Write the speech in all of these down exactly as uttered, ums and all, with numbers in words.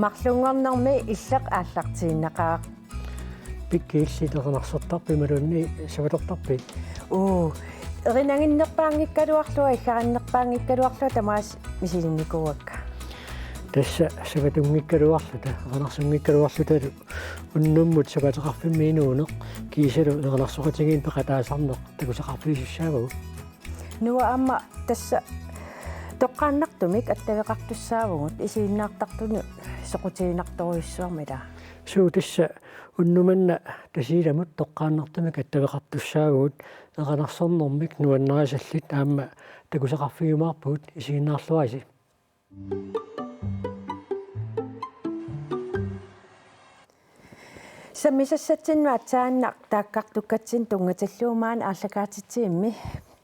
Marlunngornermi Illeq aallartiinnaqaaq. Pikki, illit erinarsortarpit imaluunniit savalertarpit? Uu, erinaginnerpaanngikkaluarlunga, iggarannerpaanngikkaluarlunga tamaasa misilinnikuuakka. Tassa savatunngikkaluarluta, erinarsunngikkaluarlutalu unnummut savaateqarfimmi inuuneq, kiisalu erinarsoqatigiinni peqataasarneq takusaqarfigisussaavugut. Noah, aamma tassa toqqaannartumik attaveqartussaavugut, isiginnaartartunut soqutiginartorujussuarmik, ilaa? Suu, tassa unnuk manna Tasiilamut toqqaannartumik attaveqartussaavugut, erinarsornermik nuannarisallit aamma takusaqarfigiumaarpugut, isiginnaarluarisi. Sammisassatsinnut aatsaannaq taakkartukkatsinnut tunngatillugu maani aallakaatitsivimmi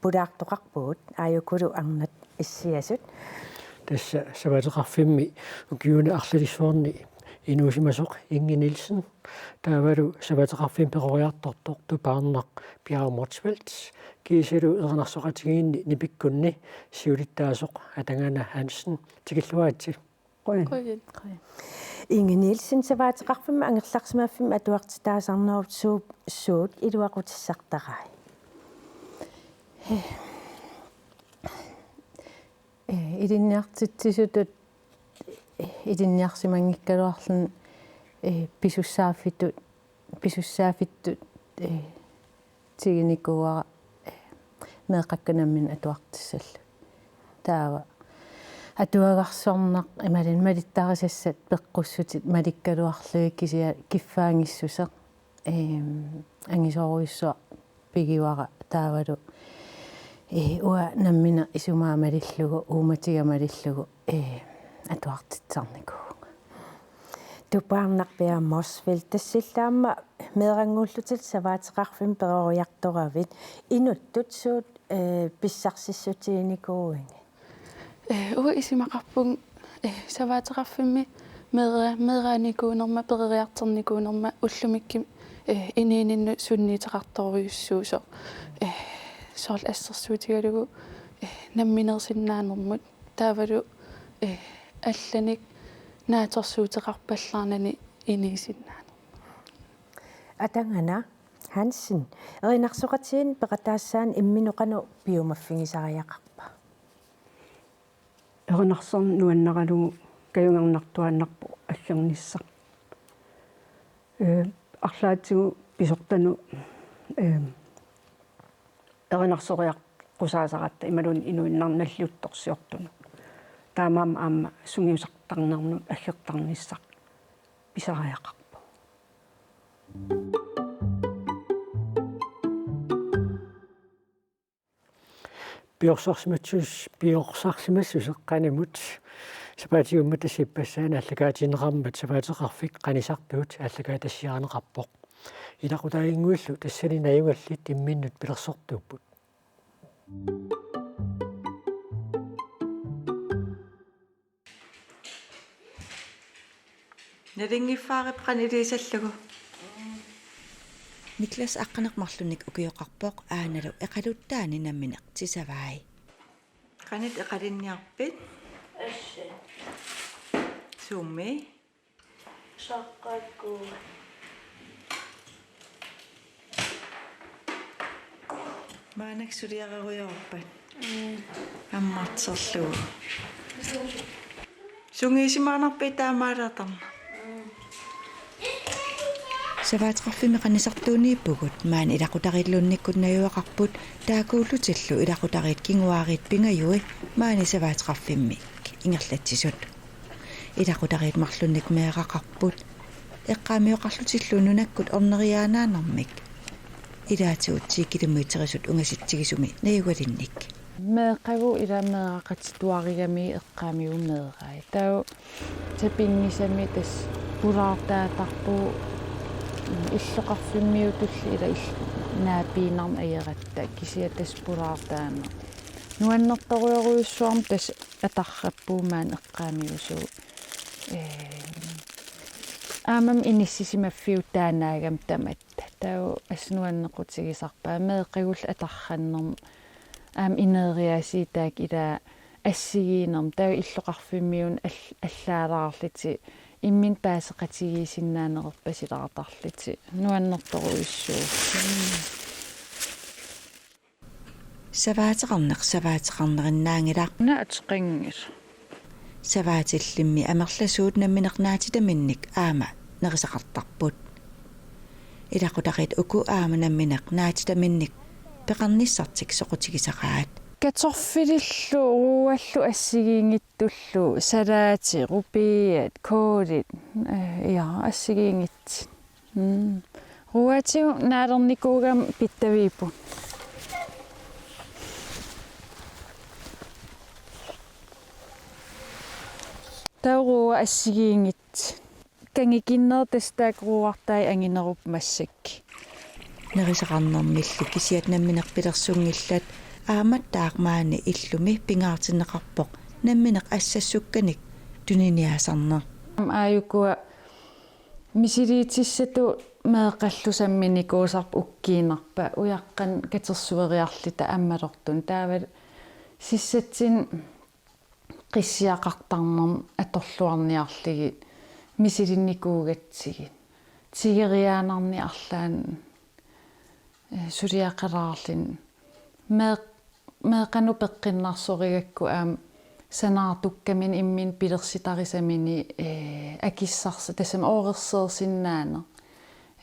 pulaartoqarpugut, aajukulu arnat issiasut. Tassa savaateqarfimmi ukiuni arlalissuarni inuusimasoq Inge Nielsen, taavalu savaateqarfimmik peroriartortoq Tupaarnaq Bjerg Motzfeldt, kiisalu erinarsoqatigiinni Nipikkunni siulittaasoq Atangana Hansen, tikilluaritsi. Qujan. Qujan. Inge Nielsen, savaateqarfimmi angerlarsimaffimmik atuartitaasarnerup suu-, suut iluaqutissartarai? Eh, ilinniartitsisutut, eh, ilinniarsimanngikkaluarluni, eh, pisussaaffittut, pisussaaffittut, eh, tiginikuuara, eh, meeqqakka namminneq atuartissallugit. Taava atuagarsornaq imaluunniit malittarisassat peqqussutit malikkaluarlugit, kisianni kiffaanngissuseq, ehm, angisoorujussuaq pigivara, taavalu, eh, uanga nammineq isumaa malillugu, uummatiga malillugu, eh, atuartitsisarnikuuvunga. Tupaarnaq Bjerg Motzfeldt, tassillu aamma meerannguullutillu savaateqarfimmik peroriartoravit, inuttut suut, eh, pissarsissutiginikuuigit? Eh, uanga isumaqarpunga, eh, savaateqarfimmi meera-, meeraanikuunerma, peroriartornikuunerma ullumikkut, eh, inuuninnut sunniuteqartorujussuusoq. Eh, soorlu assersuutigalugu, eh, namminersinnaanermut, taavalu, eh, allanik naatsorsuuteqarpallaarnani inuusinnaanermut. Atangana Hansen, erinarsoqatigiinni peqataassaanut imminut qanoq piumaffigisariaqarpa? Erinarsorneq nuannaralugu kajungernartuaannarpoq aggernissaq. Ee, arlaatigut pisortanut, ee, erinarsoriaqqusaasaratta imaluunniit inuinnarnut nalliuttorsiortunut. Taamaammat aamma sungiusartarnernut aggertarnissaq pisariaqarpoq. Piorsarsimassus-, piorsarsimassuseq qanimut sapaatip-akunnera tassa ippassaani aallakaatigineqarmat savaateqarfik qanisartuut aallakaatitassiarineqarpoq. Ilaqutariinnguillu tassani najugallit imminnut pilersortuupput. Nalunngiffaareerpoq qanoq iliuusallugu. Niklas aqqaneq-marlunnik ukioqarpoq, aanalu eqaluttaani nammineq tisavai. Qanoq eqalinniarpit? Assi. Sumi? Saqqakkua. Maannakkut suliarerujoorpat? Mm. Ammarterlugu. Sungiusimaarnarpit taamaalaartarneq? Mm. Savaateqarfimmi qanisartuuniippugut, maani ilaqutariilluunnikkut najugaqarput, taakkuullutillu ilaqutariit kinguaariit pingajui maani savaateqarfimmi ingerlatsisut. Ilaqutariit marlunnik meeraqarput, eqqaamioqarlutillu nunakkut orneriaannaanermik ilaatigut ti kilometerisut ungasitsigisumi najugalinnik. Meeqqagut ila meeraqatituarigamiuk eqqaamigut meerai. Taava sapinngisamik tassa pulaartaatarpugut, illoqarfimmiutulli ila il-, naapiinnarmik ajeratta, kisianni tassa pulaartaaneq. Nuannertorujorujussuarmik tassa atarrappugut maani eqqaamiusugut. Ee, aammami inissisimaffiutaannaagami tamatta. Taava assut nuannequtigisarpaat meeqqagullu atarrannermut aamma ineriaasiit taakku ila assigiinnermut. Taava illoqarfimmiunut all-, allaalaarlutik Imminut paaseqatigiissinnaaneq erpasilaartarlutik. Nuannertorujussuuvoq. Savaateqarneq savaateqarnerinnaanngilaq. Una ateqanngilaq. Savaatillimmi amerlasuut nammineq naatitaminnik aamma nerisaqartarput. Ilaqutariit uku aamma nammineq naatitaminnik peqarnissartik soqutigisaraat. Kartoffelillu, ruuallu assigiinngitsullu, salaati, rødbeder, kål, eh, ja, assigiinngitsut. Mm. Ruuatigut naalernikuugami pittaviippugut. Taava ruuat assigiinngitsut. Kangikinnerit tassa taakku ruuartai anginerupput massakkut. Nerisaqarnermilli kisiat nammineq pilersunngillat aammattaaq maani illumi pingaartinneqarpoq nammineq assassukkanik tuniniaasarneq. Aajukua misiliitissatut meeqqallu samminikuusarput ukkiinnarpaa ujaqqanik katersueriarluta ammalortunik. Taava sissatsinnut qissiaqartarnermut atorluarniarlugit misilinnikuugatsigit. Tigoriaannarneq arlaannik, eh, suliaqalaarluni. Meeq-, meeqqanut peqqinnarsorigakku aamma sanaartukkaminut imminut pilersitarisaminut, eh, akissarsi-, tassami oorerseersinnaaneq,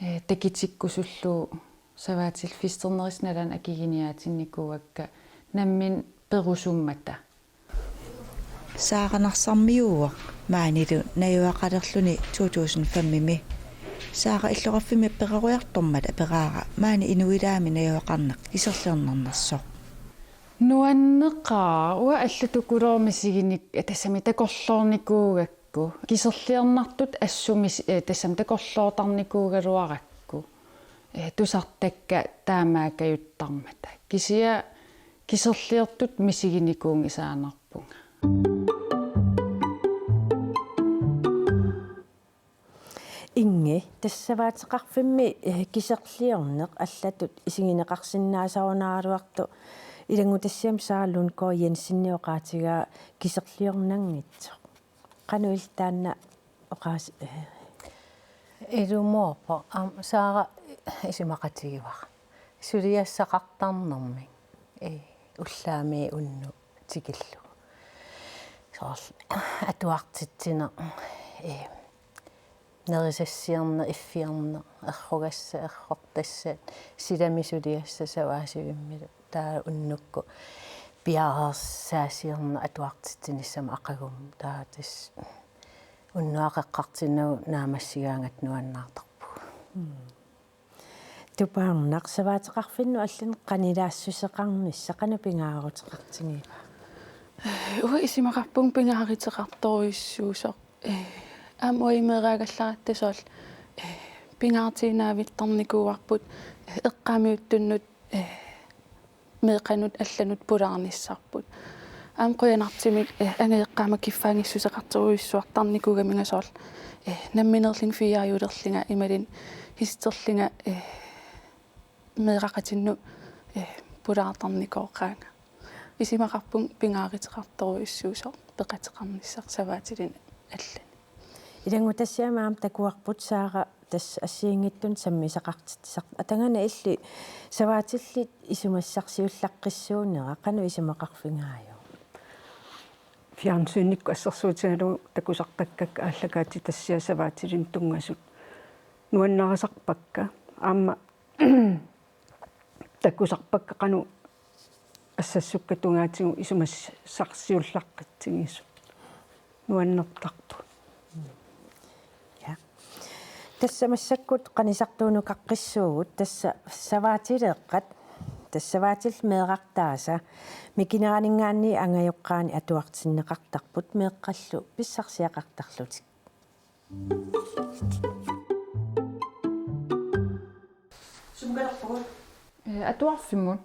eh, takutikkusullugu savaatillit festernerisa nalaani akiginiaatinnikuuakka nammineq perusummata. Saara Narsarmiuuvoq maanilu najugaqalerluni to tusind fem-imi. Saara illoqarfimmi peroriartormat aperaara maani inuilaami najugaqarneq kiserliornarnersoq. Nuanneqaaq, uanga allatut kuloormisiginik tassami takorloornikuugakku. Kiserliornartut assumik, eh, tassami takorloortarnikuugaluarakku. Eh, tusartakka taamaakajuttarmata. Kisianni kiserliortut misiginikuunngisaannarpunga. Ingi, tassa savaateqarfimmi, eh, kiserliorneq allatut isigineqarsinnaasarunaraluartoq ilanngutassiami Saara Lundgaard Jensenip oqaatigaa kiserliornanngitsoq. Qanoq illit taanna oqaas-, eh. Ilumoorpoq, aamma Saara isumaqatigivara. Suliassaqartarnermik, eh, ullaamiit unnuk tikillugu. Soorlu atuartitsineq, eh, nerisassiorneq, iffiorneq, errugassat, errortassat, silami suliassat, savaasivimmilu. Taava unnukkut piareersaasiorneq atuartitsinissamut aqagumut. Taava tassa unnuaqeqqartinnagu naammassigaangatta nuannaartarpugut. Mm. Tupaarnaq, savaateqarfinnut allanut qanilaassuseqarnissaq qanoq pingaaruteqartigiva? Uanga isumaqarpunga pingaaruteqartorujussuusoq. Eh, aamma uagut meeraagallaratta soorlu, eh, pingaartiinnavittarnikuuarput, eh, eqqaamiuttunnut, eh, meeqqanut allanut pulaarnissarput. Aamma qujanartumik, eh, angajoqqaama kiffaanngissuseqartorujussuartarnikuugaminga soorlu, eh, nammineerlunga fiajulerlunga imaluunniit histerlunga, eh, meeraqatinnut, eh, pulaartarnikooqaanga. Isumaqarpunga pingaaruteqartorujussuusoq peqateqarnissaq savaatilinnut allanut. Ilanngutassiami aamma takuarput Saara tassa assigiinngitsunik sammisaqartitsisartoq. Atagana illit savaatillit isumassarsiullaqqissuunera qanoq isumaqarfigaajuk? Fjernsynikkut assersuutigalugu takusartakkakka aallakaatitassiaq savaatilinnut tunngasut nuannarisarpakka. Aamma takusarpakka qanoq assassukkat tungaatigut isumassarsiullaqqitsigisut. Nuannertarput. Ja. Tassa massakkut qanisartuunukaqqissuugut, tassa savaatileeqqat, tassa savaatillit meerartaasa mikineraninngaanniit angajoqqaani atuartinneqartarput meeqqallu pissarsiaqartarlutik. Sumut kalerpugut? Eh, atuarfimmut.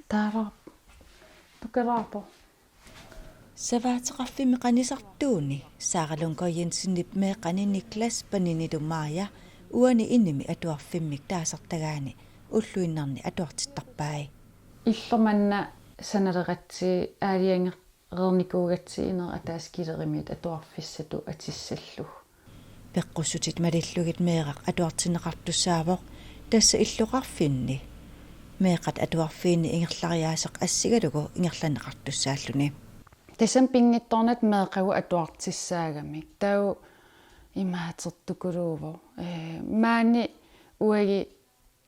Taava. Tukalaarpoq. Savaateqarfimmi qanisartuuni Saara Lundgaard Jensenip meeqqani Niklas paninilu Maja uani inimi atuarfimmik taasartagaani ulluinnarni atuartittarpai. Illoq manna sanaleratsigit aalajangereernikuugatsigu ineq ataaseq kilerimiit atuarfissatut atissallugu. Peqqussutit malillugit meeraq atuartinneqartussaavoq, tassa illoqarfinni meeqqat atuarfiini ingerlariaaseq assigalugu ingerlanneqartussaalluni. Tassami pinngitsoornata meeqqagut atuartissaagamik. Taava imaatertukuluuvoq. Ee, maani uagut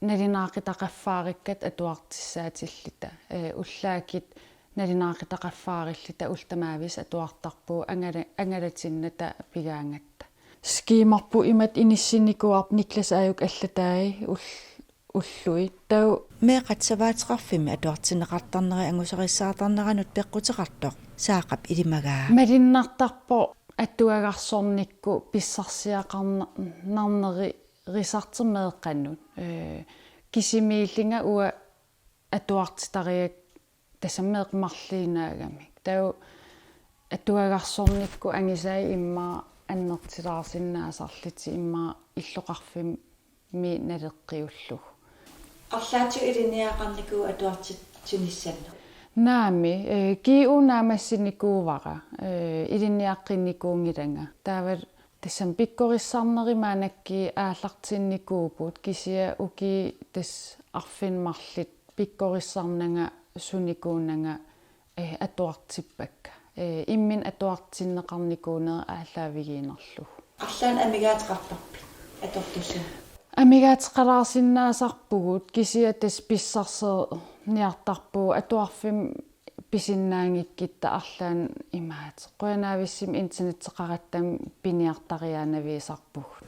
nalunaaqutaqaffaarikkatta atuartissaatilluta. Ee, ullaakkut nalunaaqutaqaffaarilluta ullut tamaaviisa atuartarpugut angala-, angalatinnata pigaangatta. Skiimarput imatut inissinnikuuarput Niklas aajuku allatai ul-, ulluit. Taava meeqqat savaateqarfimmi atuartinneqartarnerat angusarissaartarneranut peqquteqartoq Saaqap ilimagaa. Malunnartarpoq atuagarsornikkut pissarsiaqarnarneri- risartermeeqqanut. Ee, kisimiillunga uanga atuartitariakka tassami meeqqat marluinnaagami. Taava atuagarsornikkut angusagut immaqa annertulaarsinnaasarlutik immaqa illoqarfimmi naleqqiullugu. Arlaatigut ilinniagaqarnikuuit atuartitsinissannik? Naamik, ee, G U naammassinikuuara, ee, ilinniaqqinnikuunngilanga. Taava tassami pikkorissarnerit maannakkut aallartinnikuupput kisianni ukiut tassa arfineq-marluk pikkorissarnanga sunikuunanga, ee, atuartippakka. Ee, imminut atuartinneqarnikuuneq aallaavigiinnarlugu. Arlaannik amigaateqartarpit atortussanut? Amigaateqalaarsinnaasarpugut kisianni tassa pissarserniartarpugut atuarfimmi pisinnaanngikkutta arlaannik imaateq. Qujanaavissimik internetteqarattami piniartariaannaviusarpugut.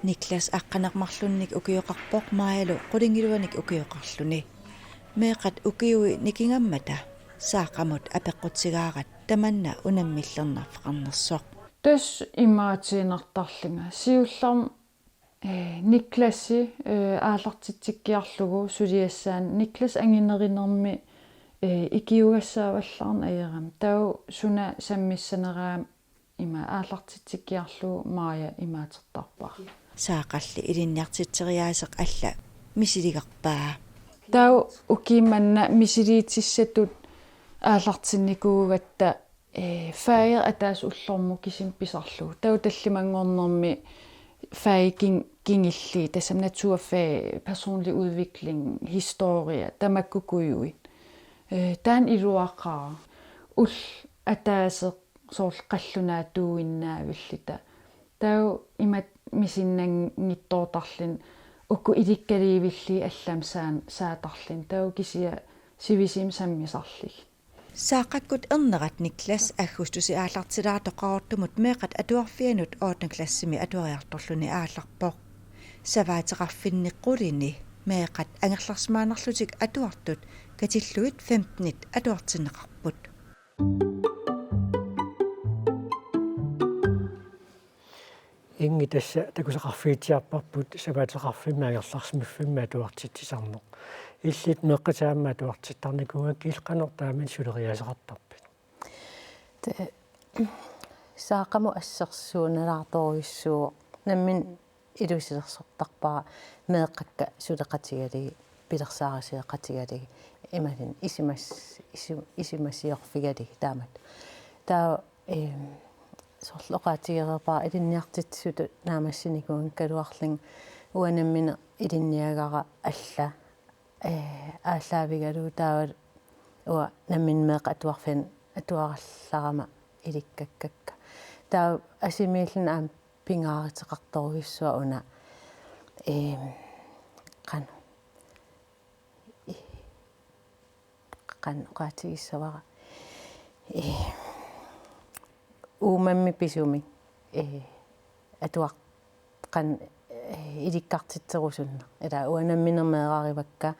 Niklas aqqaneq-marlunnik ukioqarpoq Maajalu qulingiluanik ukioqarluni. Meeqqat ukiui nikingammata Saaqamut apeqqutigaarat tamanna unammillernarfeqarnersoq. Tassa imaatiinnartarlunga. Siullermik Ee, Niklasi, ee, aallartitsikkiarlugu suliassaani Niklas anginerinermi, ee, ikiugassaavallaarneq ajorami. Taava suna sammissaneraat ima aallartitsikkiarlugu Maaja imaatertarpara. Saaqalli ilinniartitseriaaseq alla misiligarpaa. Taava ukiumanna misiliitissatut aallartinnikuugatta Ee, fagit ataaseq ullormut kisimi pisarlugu. Taava tallimanngornermi fagit kin-, kingulliit, tassami naturfag, personlig udvikling, historie, tamakkuuguit. Ee, taanna iluaqaaq. Ulloq ataaseq soorlu qallunaatuuinnaavilluta. Taava imatut misinnanngitsoortarluni uku ilikkaliivillugit allamik saan-, saatarluni. Taava kisianni sivisumik sammisarlugit. Saaqakkut ernerat Niklas aggustisi aallartilaartoq Qaqortumut meeqqat atuarfianut ottende klassimi atuariartorluni aallarpoq. Savaateqarfinni qulini meeqqat angerlarsimaannarlutik atuartut katillugit femtenit atuartinneqarput. Ingi tassa takusaqarfigitsiarparput savaateqarfimmi angerlarsimaffimmik atuartitsisarneq. Illit meeqqat aamma atuartittarnikuugakkit qanoq taamani suleriaaseqartarpit? Te-, Saaqamut assersuunalaartorujussuuvoq nammineq ilusilersortarpara meeqqakka suleqatigalugit, pilersaarusioqatigalugit, imaluunniit isumas-, isu-, isumasiorfigalugit taamatut. Taava Ehm, soorlu oqaatigereerpara ilinniartitsisutut naammassinikuunngikkaluarlunga uanga nammineq ilinniagara alla, eh, aallaavigalugu taava uanga nammineq meeqqat atuarfianni atuarallarama ilikkakkakka. Taava asimiilluni aamma pingaaruteqartorujussuaq una, ehm, qanoq. Qanoq oqaatigissavara. Ee, uumammi pisumik, ee, atuar-, qan-, ee, ilikkartitserusunneq. Ila uanga nammineq meerarivakka,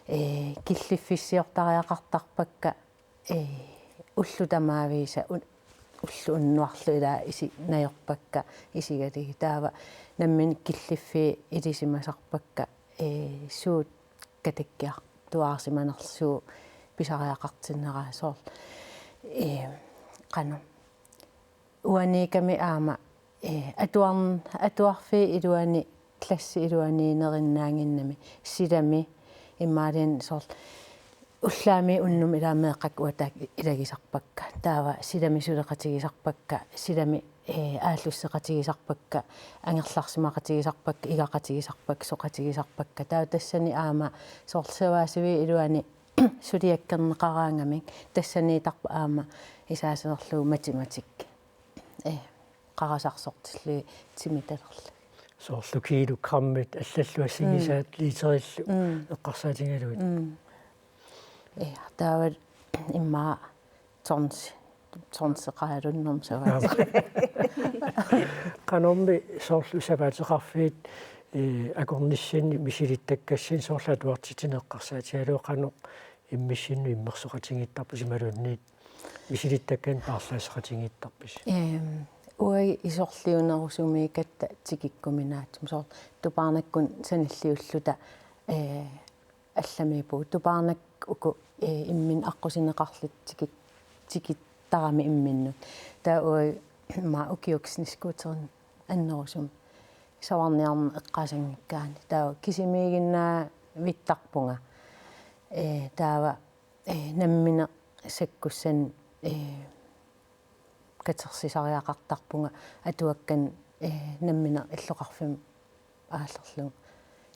ee, killiffissiortariaqartarpakka, ee, ullut tamaaviisa un-, ulloq unnuarlu ila isi-, najorpakka isigalugit. Taava nammineq killiffiit ilisimasarpakka, ee, suut katakkiartuaarsimanersugut pisariaqartinneraa soorlu. Ee, qanoq. Uaniikkami aamma, ee, atuarn-, atuarfiup iluani klassi iluaniinnerinnaaginnami silami imaluunniit soorlu ullaami unnumi ilaa meeqqakka uattaaq ilagisarpakka. Taava silami suleqatigisarpakka, silami, ee, aallusseqatigisarpakka, angerlarsimaqatigisarpakka, igaqatigisarpakka, soqatigisarpakka. Taava tassani aamma soorlu savaasuit iluani suliakkerneqaraangamik tassaniittarput aamma isaasanerlugu matematik. Ee, qarasarsortillugit timitalerlugit. Soorlu kilogrammit allallu assigisaat Mm. literillu Mm. eqqarsaatigalugit. Mm. Ee, taava immaqa tonsi, tonseqaralunnermi savaat. Qanormi soorlu savaateqarfiit, ee, akornassinni misilittakkassinni soorlu atuartitsineq eqqarsaatigalugu qanoq immissinnut immersoqatigiittarpisi imaluunniit misilittakkanik paarlaasseqatigiittarpisi? Ehm, uagut isorliunerusumiikkatta tikikkuminaatsumik soorlu Tupaarnakkut sanilliulluta, ee, allamiippugut. Tupaarnaq uku, ee, imminnut aqqusineqarlutik tikit-, tikittarami imminnut. Taava uagut immaqa ukiuksni skuuterinik annerusumik savarniarneq eqqaasanngikkaanni. Taava kisimiiginnavittarpunga. Ee, taava, ee, nammineq sakkussanik, ee, katersisariaqartarpunga atuakkanik, ee, nammineq illoqarfimmi aallerlunga.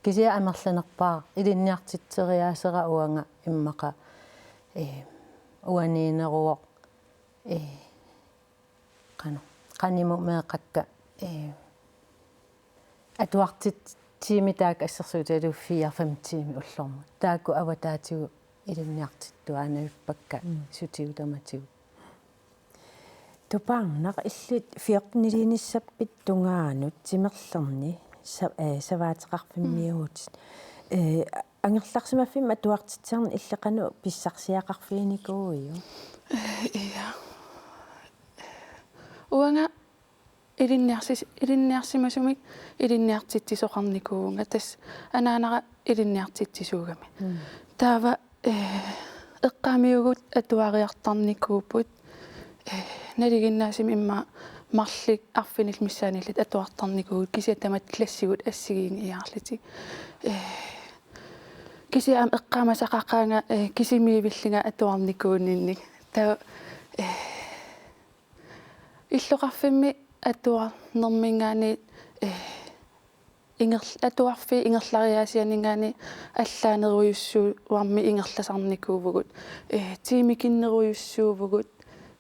Kisianni amerlanerpaaq ilinniartitseriaasera uanga immaqa, ee, uaniinneruvoq, ee, qanoq, qanimut meeqqakka, ee, atuartitsinermi taakku assersuutigalugu fire-fem tiimit ullormut. Taakku avataatigut ilinniartittuaannavippakka Mm. sutigut tamatigut. Tupaarnaq, illit fjorteniliinissappit tungaanut timerlerni sa-, ee, savaateqarfimmiuutit. Mm. Ee, angerlarsimaffimmi atuartitsinerni illit qanoq pissarsiaqarfiginikuuiuk? Ee, ja. Uanga ilinniarsis-, ilinniarsimasumik ilinniartitsisoqarnikuuvunga, tassa anaanara ilinniartitsisuugami. Mm. Taava, ee, eqqaamiugut atuariartarnikuupput, ee, nalinginnaasumik immaqa marluk arfinillit missaanniillutik atuartarnikuuvugut, kisianni tamatta klassigut assigiinngiiaarlutik. Ee, kisianni aamma eqqaamasaqaqaanga, ee, kisimiivillunga atuarnikuuninnik. Taava, ee, illoqarfimmi atuarnerminngaanniit, ee, inger-, atuarfiup ingerlariaasianinngaanniit allaanerujussuarmik ingerlasarnikuuvugut, ee, tiimikinnerujussuuvugut,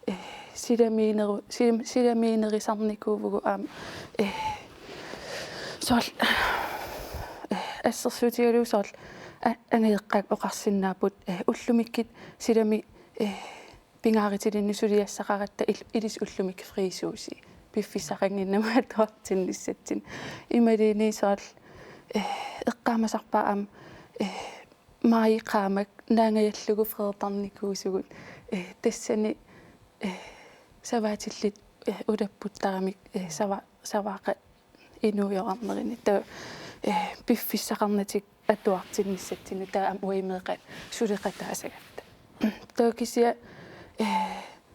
ee, silamiineru-, sil-, silamiinerisarnikuuvugut aamma, ee, soorlu, ee, assersuutigalugu soorlu a-, angajoqqaakka oqarsinnaapput, ee, ullumikkut silami, ee, pingaarutilinnut suliassaqaratta il-, ilissi ullumikkut frisuusii piffissaqannginnama atuartinnissatsinni. Imaluunniit soorlu, ee, eqqaamasarpara aamma, ee, maaji qaammat naangajallugu freertarnikuusugut, ee, tassani, ee, savaatillit, ee, ulapputtaramik, ee, sava-, savaaqat inuujoraarnerini. Taava, ee, piffissaqarnatik atuartinnissatsinnut, taava aamma uagut meeqqat suleqataasagatta. Taava kisianni, ee,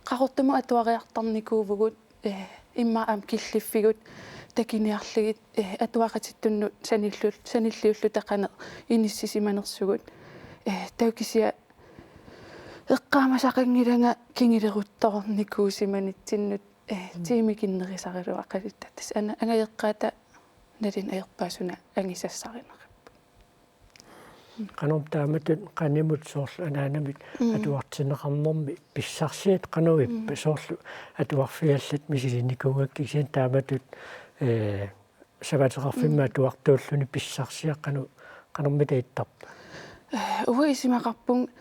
Qaqortumut atuariartarnikuuvugut, ee, immaqa aamma killiffigut takuniarlugit, ee, atuaqatitsinnut sanillu-, sanilliulluta qanoq inissisimanersugut. Ee, taava kisianni eqqaamasaqanngilanga kinguleruttornikuusimanitsinnut, ee, Mm. tiimikinnerisaraluaqaluta. Tassa ana-, angajoqqaata naluneq ajorpassuit angusassarineqarput. Qanormi taamatut qanimut soorlu anaanamik Mm. atuartinneqarnermi pissarsiat qanoq ippa Mm. soorlu atuarfigallit misilinnikuugakkit kisianni taamatut, ee, savaateqarfimmi Mm. atuartuulluni pissarsiat qanoq, qanormita ittarpa? Ee, uanga isumaqarpunga,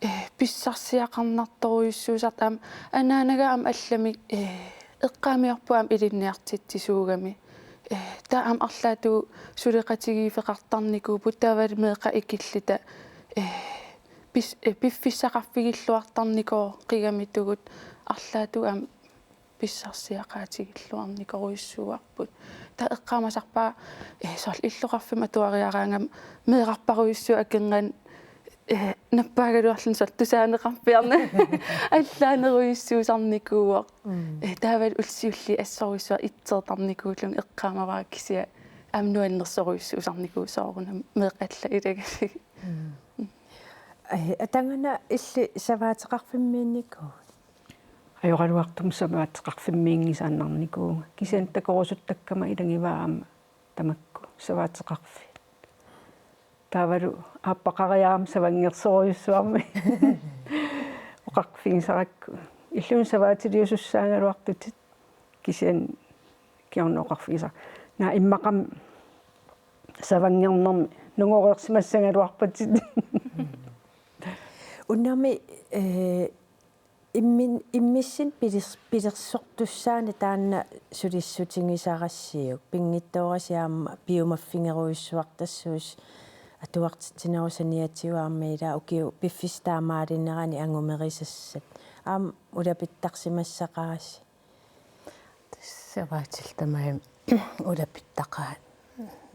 ee, pissarsiaqarnartorujussuusartut aamma anaanaga aamma allamik, ee, eqqaamiorput aamma ilinniartitsisuugami. Ee, taava aamma arlaatigut suleqatigiiffeqartarnikuupput taavalu meeqqat ikilluta, ee, pis-, ee, piffissaqarfigilluartarnikooqigamitugut arlaatigut aamma pissarsiaqaatigilluarnikorujussuuarput. Taava eqqaamasarpara, ee, soorlu illoqarfimmi atuariaraangama meerarparujussuuvoq akornanni, ee, nappaagaluarluni soorlu tusaaneqarpiarna allaanerujussuusarnikuuvoq. Mm. Ee, taavalu ullut siulliit assorujussuaq itseertarnikuullunga eqqaamavara kisianni aamma nuannersorujussuusarnikuuvoq soorunami meeqqat allat ilagalugit. Ai, atagana illit savaateqarfimmiinnikuuit? Ajoraluartumik savaateqarfimmiinngisaannarnikuuvunga. Kisianni takorusuttakkama ilagivaat aamma tamakku savaateqarfiit. Taavalu aappaqariarama savanngersorujussuarmik oqarfigisarakku. Illuunniit savaatiliusussaagaluartutit kisianni kingorna oqarfigisara. Naa immaqami savanngernermi nungoreersimassagaluarpatit. Unami, eh, immin-, immissinnut piler-, pilersortussaaneq taanna sulissutigisarassiuk. Pinngitsoorasi aamma piumaffigerujussuartassuusi atuartitsinerup saniatigut aamma ilaa ukiut piffissap taamaalinerani angumerisassat. Aamma ulapittarsimassaqarasi. Tassa savaatillu tamarmik ulapittaqaat,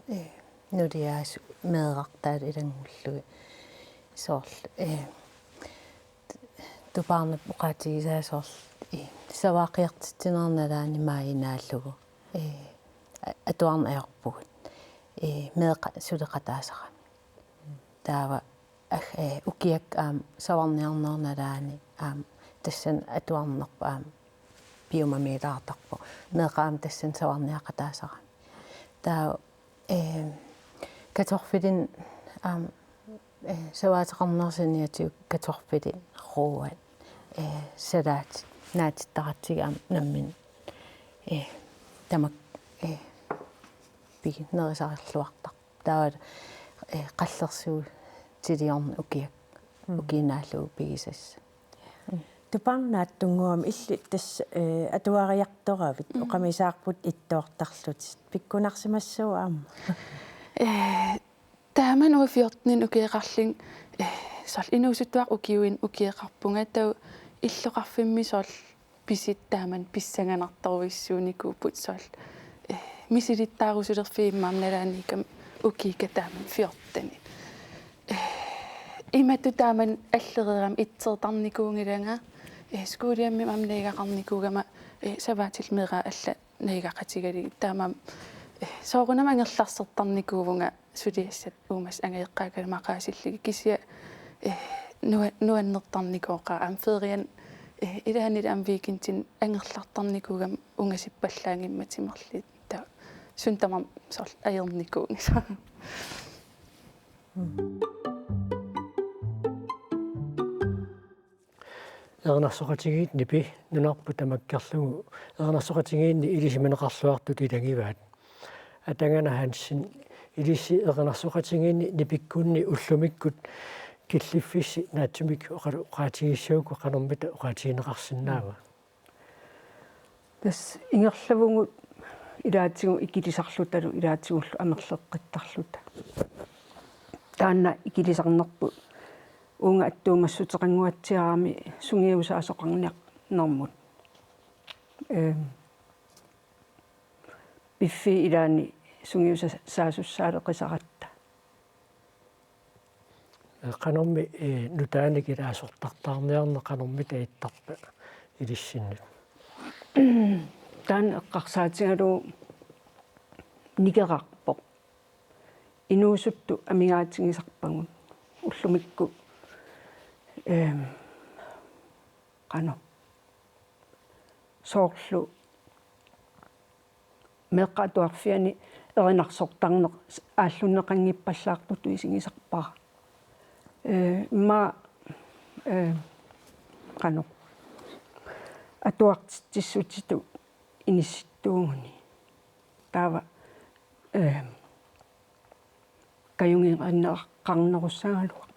eh, nuliaasut meerartaat ilanngullugit soorlu, eh, Tupaarnap oqaatigisaa soorlu, eh, savaaqiartitsinerup nalaani maajinaallugu, eh, a-, atuarneq ajorpugut, eh, meeqqat suleqataasarami. Taava ag-, eh, ukiakka aamma savarniarnerup nalaani aamma tassani atuarnerput aamma piumamiilaartarpoq. Meeqqat aamma tassani savarniaqataasarami. Taava, eh, kartoffelinik aamma, eh, savaateqarnerusaniatigut kartoffelit, ruuat, eh, salaatit naatittaratsigit aamma nammineq, eh, tamakku, eh, piginerusarilluartarput. Taava, eh, qallersuutiliorneq ukiak-, mm, ukiinnaallugu pigisassat. Tupaarnap naatsunnguamik illit tassa, eh, atuariartoravit, mm, oqamisaarput ittoortarlutit. Pikkunarsimassavat aamma? Eh, taamani uanga fjorteninik ukioqarlunga, eh, soorlu inuusuttuaqqat ukiuinnaq ukioqarpunga, taava illoqarfimmi soorlu pisut taamani pissanganartorujussuunikuupput soorlu, eh, misilittaarusulerfiit immaqa nalaaniikkama ukiukka taamani fjorteni. Eh, imatut taamani allereerama itseertarnikuunngilanga, eh, skuuliammik aamma najugaqarnikuugama, eh, savaatillu meeraatit allat najugaqatigalugit taamaammat, eh, soorunami angerlarsertarnikuuvunga suliassat uumasut angajoqqaakka maqaasillugit kisianni, eh, nua-, nuannertarnikooqaaq aamma feriani, eh, ilaanni aamma weekendini angerlartarnikuugama ungasippallaanngimmat timerlugit taava suut tamarmik soorlu ajornikuunngisaat. Erinarsoqatigiit nipi nunarput tamakkerlugu erinarsoqatigiinni ilisimaneqarluartut ilagivaat. Atagana Hansen, ilissi erinarsoqatigiinni nipikkunni ullumikkut killiffissi naatsumik oqalu oqaatigissagukku qanormita oqaatigineqarsinnaava? Tassa ingerlavugut ilaatigut ikilisarlutalu ilaatigullu amerleqqittarluta. Taanna ikilisarnerput uunga attuumassuteqannguatsiarami sungiusaasoqarniarnermut. Ehm, piffissap ilaani sungiusa-, saasussaaleqisaratta. Qanormi, eh, nutaanik ilaasortartaarniarneq qanormita ittarpa ilissinnut? Taanna eqqarsaatigalugu nikerarpoq. Inuusuttut amigaatigisarpagut. Ullumikkut, ehm, qanoq. Soorlu meeqqat atuarfianni erinarsortarneq aallunneqanngippallaartutut isigisarpara. Eh, immaqa, eh, qanoq. Atuartitsissutitut inissittuuguni. Taava, eh, kajugineqarnerussagaluarpoq.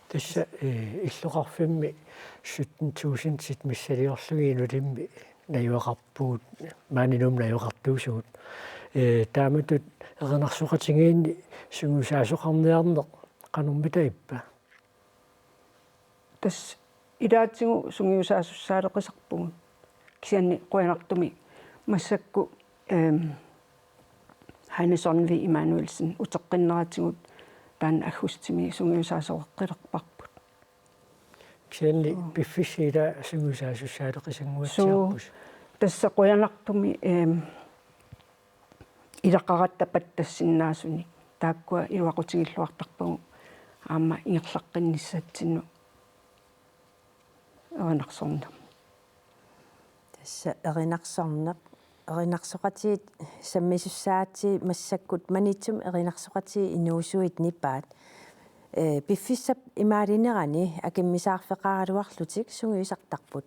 Tassa, eh, illoqarfimmi sytten tusindit missiliorlugit inulimmi najugaqarpugut, maani Nuummi najugaqartuusugut. Eh, taamatut erinarsoqatigiinni sungiusaasoqarniarneq qanormita ippa? Tassa ilaatigut sungiusaasussaaleqisarpugut. Kisianni qujanartumik massakkut, ehm, Heine Sonnevig Immanuelsen uteqqinneratigut taanna aggustimi sungiusaasoqaqqilerparput. Kisianni, mm, piffissap ilaa sungiusaasussaaleqisannguatsiarpusi. Suu, tassa qujanartumik, ehm, ilaqaratta pattassinnaasunik, taakkua iluaqutigilluartarpagut aamma ingerlaqqinnissatsinnut erinarsornermut. Tassa erinarsorneq, erinarsoqatigiit sammisussaagatsigit massakkut Maniitsumi erinarsoqatigiit inuusuit nipaat, ee, piffissap imaalinerani akimmisaarfeqaraluarlutik sungiusartarput.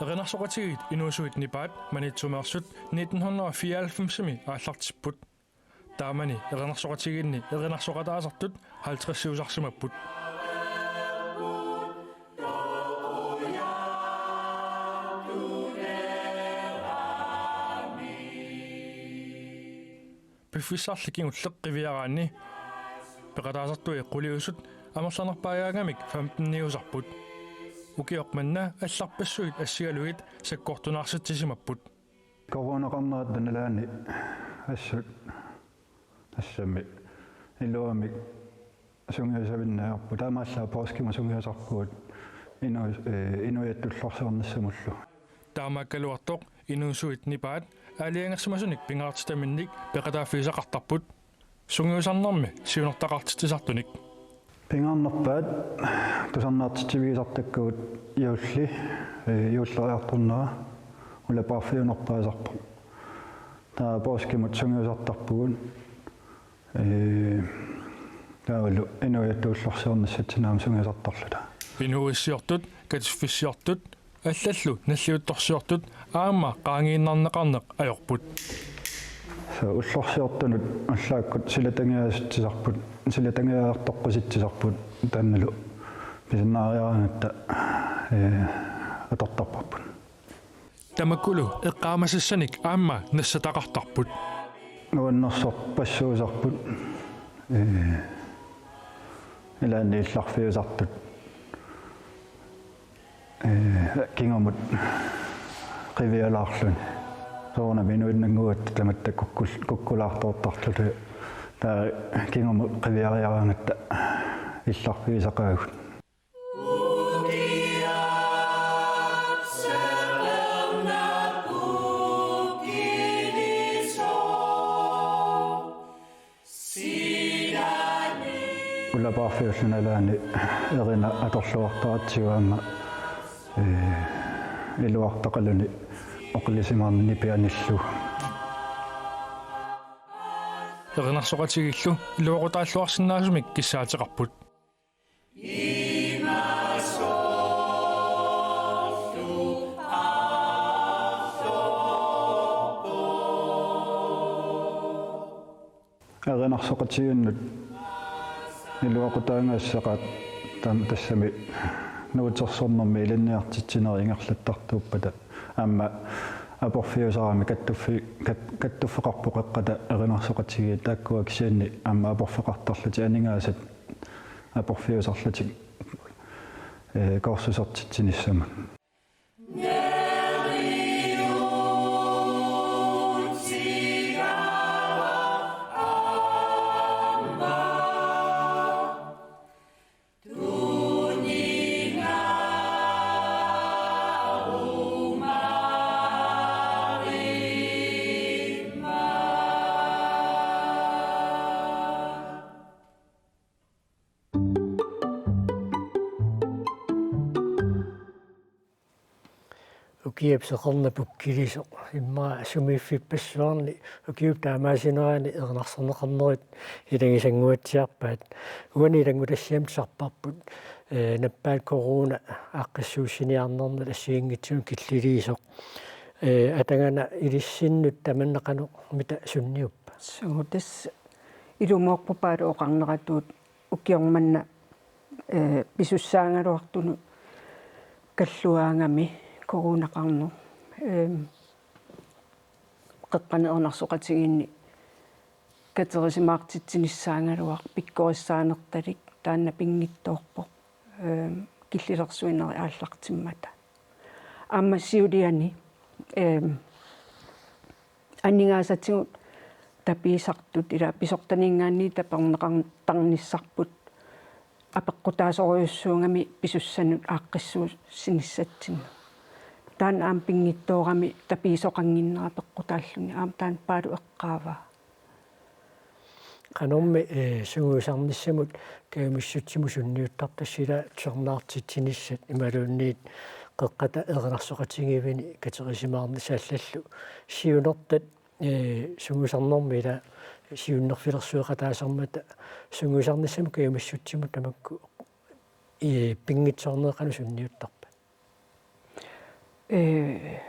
Erinarsoqatigiit inuusuit nipaat Maniitsumeersut nitten hundrede og fireoghalvfemsimi aallartipput. Taamani erinarsoqatigiinni erinarsoqataasartut halvtredsiusarsimapput. Piffissarli kingulleq qiviaraanni peqataasartui quliusut amerlanerpaagaangamik femteniusarput. Ukioq manna allarpassuit assigalugit sakkortunaarsitsisimapput. Coronaqarnerata nalaani assut tassami iluamik sungiusavinneq ajorput. Taamaallaat poorskimut sungiusarpugut inu-, ee, inuiattut ullorsiornissamullu. Taamaakkaluartoq inuusuit nipaat aalajangersimasunik pingaartitaminnik peqataaffigisaqartarput sungiusarnermi siunertaqartitsisartunik. Pingaarnerpaat tusarnaartitsivigisartakkagut juulli, ee, juulleriartornera ulapaarfiunerpaasarpoq. Taava poorskimut sungiusartarpugut, ee, taavalu inuiattut ullorsiornissatsinnut aamma sungiusartarluta. Inuuissiortut, katiffissiortut, allallu nalliuttorsiortut aamma qaangiinnarneqarneq ajorput. Soorlu ullorsiortunut ullaakkut silatangiaasitsisarput, silatangiaartoqqusitsisarput, taannalu pisinnaariaraangatta, ee, atortarparput. Tamakkulu eqqaamasassanik aamma nassataqartarput. Nuannersorpassuusarput, ee, ilaanni illarfiusartut, ee, kingumut qivialaarluni. Soorunami inuinnannguatta tamatta kukkul-, kukkulaartoortarluta. Taava kingumut qiviariaraangatta illarfiusaqaagut. Ulapaarfiullu nalaani erina atorluartaratsigu aamma, ee, iluartaqaluni oqilisimannini pianillu. Erinarsoqatigiillu iluaqutaalluarsinnaasumik kissaateqarput. Erinarsoqatigiinnut iluaqutaangaassaqaat tam-, tassami nuutersornermi ilinniartitsinerit ingerlattartuuppata. Aamma aporfiusarami kattuffi-, kat-, kattuffeqarpoq qeqqata erinarsoqatigiit, taakkua kisianni aamma aporfeqartarlutik aningaasat aporfiusarlutik, ee, kursusertitsinissamut. Ukiap seqernup pukkilisoq immaqa sumiiffippassuarni ukiup taamaasinerani erinarsorneqarnerit ilagisannguatsiarpaat. Uani ilanngutassiami tusarparput, ee, nappaat corona aaqqissuussiniarnermut assigiinngitsunut killiliisoq. Ee, atagana ilissinnut tamanna qanoq mita sunniuppa? Suu, tassa ilumoorpoq Paalo oqarneratuut ukioq manna, ee, pisussaagaluartunut kalluaagami coronaqarneq. Eem, qeqqani erinarsoqatigiinni katerisimaartitsinissaagaluaq pikkorissaanertalik taanna pinngitsoorpoq, eem, killilersuinerit aallartimmata. Aamma siuliani, eem, aningaasatigut tapiisartut ila pisortaninngaanniit taperneqartarnissarput apeqqutaasorujussuugami pisussanut aaqqissuussinissatsinnut. Taanna aamma pinngitsoorami tapiisoqannginnera peqqutaalluni aamma taanna Paalu eqqaavaa. Qanormi, eh, sungiusarnissamut kajumissutsimut sunniuttarpisi ila tusarnaartitsinissat imaluunniit qeqqata erinarsoqatigiivini katerisimaarnissallu siunertat, eh, sungiusarnermi ila siunnerfilersueqataasarmata sungiusarnissamut kajumissutsimut tamakku, eh, pinngitsoorneq qanoq sunniuttarpa? Ee,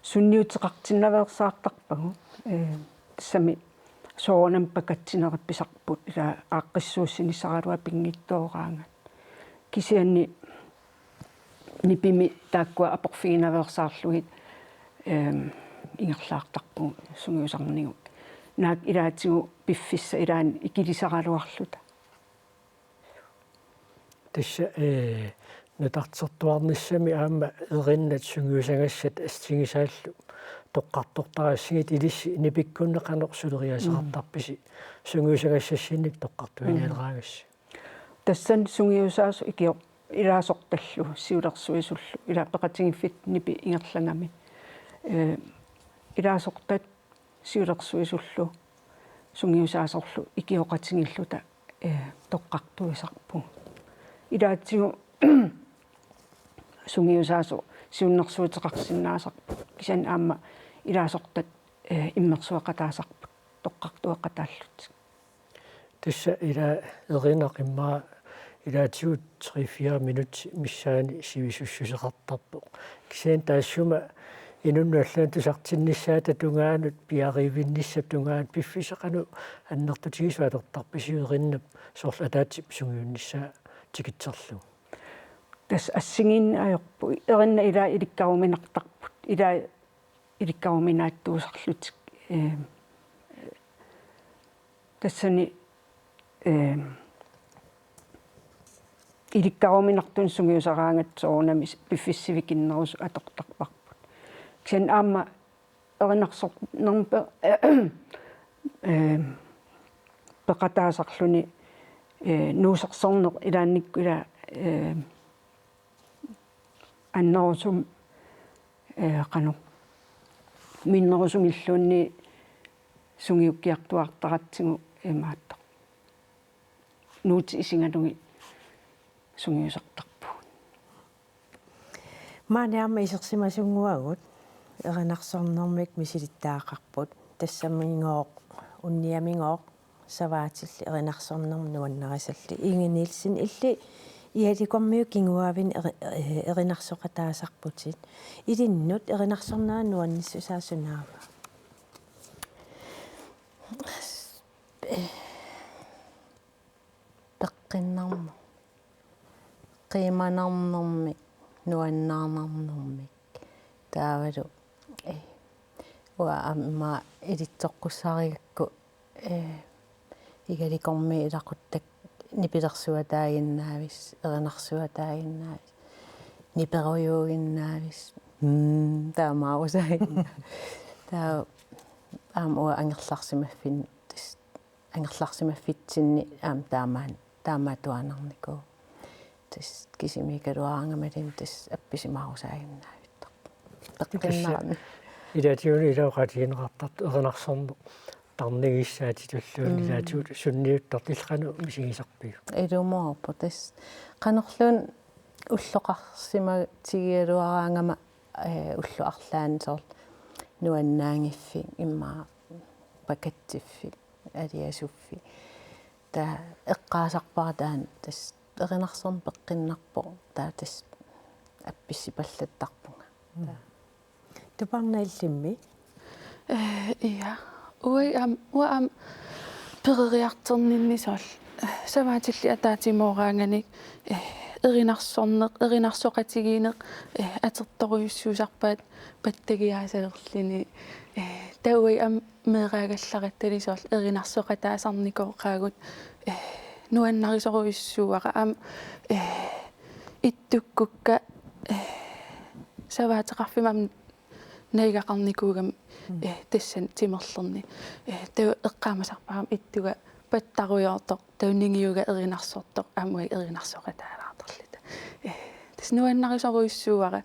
sunniuteqartinnaveersaartarpagut, ee, tassami soorunami pakatsinerit pisarput ila aaqqissuussinissaraluaq pinngitsooraangat. Kisianni nipimi taakkua aporfiginaveersaarlugit, eem, ingerlaartarpugut sungiusarnigut. Naak ilaatigut piffissap ilaani ikilisaraluarluta. Tassa, eh, nutartertuarnissami aamma erinnat sungiusagassat assigisaallu toqqartortarassigit ilissi nipikkunni qanoq suleriaaseqartarpisi, mm, sungiusagassassinnik toqqartuinialeraangassi? Mm. Tassani sungiusaasoq ikio-, ilaasortallu siulersuisullu ila peqatigiiffitta nipi ingerlagami. Eh, ilaasortat siulersuisullu sungiusaasorlu ikioqatigiilluta, eh, toqqartuisarpugut. Ilaatigut sungiusaasoq siunnersuuteqarsinnaasarpoq. Kisianni aamma ilaasortat, eh, immersueqataasarput toqqartueqataallutik. Tassa ila erinaq immaqa ilaatigut tre-fire minutsit missaanni sivisussuseqartarpoq. Kisianni taassuma inunnut allanut tusartinnissaata tungaanut piareerivinnissap tungaanut piffissaq qanoq annertutigisoq atortarpisiuk erinnap soorlu ataatsip sungiunnissaa tikitserlugu? Tassa assigiinneq ajorput. Erinnat ila ilikkaruminartarput. Ila ilikkaruminaattuusarlutik. Eem, tassani, eem, ilikkaruminartunik sungiusaraangatta soorunami piffissap sivikinnerusumik atortarparput. Kisianni aamma erinarsornermik pe-, eem, peqataasarluni, ee, nuusersorneq ilaannikkut ila, eem, annerusum-, eh, qanoq, minnerusumilluunniit sungiukkiartuaartaratsigu imaattoq. Nuutit isigalugit sungiusartarpugut. Maani aamma isersimasunnguagut erinarsornermik misilittagaqarput. Tassamigooq, unniamigooq, savaatillit erinarsornermut nuannarisallit. Inge Nielsen, illit Igalikormiut kinguaavinni eri-, eh, erinarsoqataasarputit. Ilinnut erinarsorneranut nuannissusaa sunaava? Peqqinnarneq. Qiimanarnermik, nuannaarnarnermik. Taavalu, eh, uanga aamma ilitsoqqussarigakku, eh, Igalikormiut ilaquttakka nipilersuataaginnaavissi, erinarsuataaginnaavissi, niperujuuginnaavissi. Mm, taamaarusaaginnaavissi. Taava aamma uanga angerlarsimaffin-, tassa angerlarsimaffitsinni aamma taamaan-, taamaattuaannarnikuuvoq. Tassa kisimiikkaluaraangamalimi tassa appisimaarusaaginnaavittarpoq. Peqqinnarami. Ilaatigut ila oqaatigineqartartoq erinarsorneq tarnigissaatitulluunniit, mm, ilaatigut sunniuttartut illit qanoq misigisarpiuk? Ilumoorpoq tassa. Qanorluunniit ulloqarsimatigigaluaraangama, eh, ullut arlaanni soorlu nuannaagiffik immaqa pakatsiffik aliasuffik. Taava eqqaasarpara taanna tassa erinarsorneq peqqinnarpoq, taava tassa appissipallattarpunga. Mm. Taava. Tuparna, illimmi? Eh, ja. Uanga aam-, uanga aamma peroriartorninni soorlu, eh, savaatillit ataatsimooraanganik, eh, erinarsorneq, erinarsoqatigiinneq, eh, atortorujussuusarpaat pattagiaasalerluni, eh, taava uanga aamma meeraagallarattali soorlu erinarsoqataasarnikooqaagut, eh, nuannarisorujussuuara aamma, eh, ittukkukka, eh, savaateqarfimmi aamma Nagigaqarnikuugami, eh, tassani timerlerni. Eh, taava eqqaamasarpara ittuga pattarujoortoq, taava ningiuga erinarsortoq, aamma erinarsoqataalaartarluta. Eh, tassa nuannarisorujussuuara.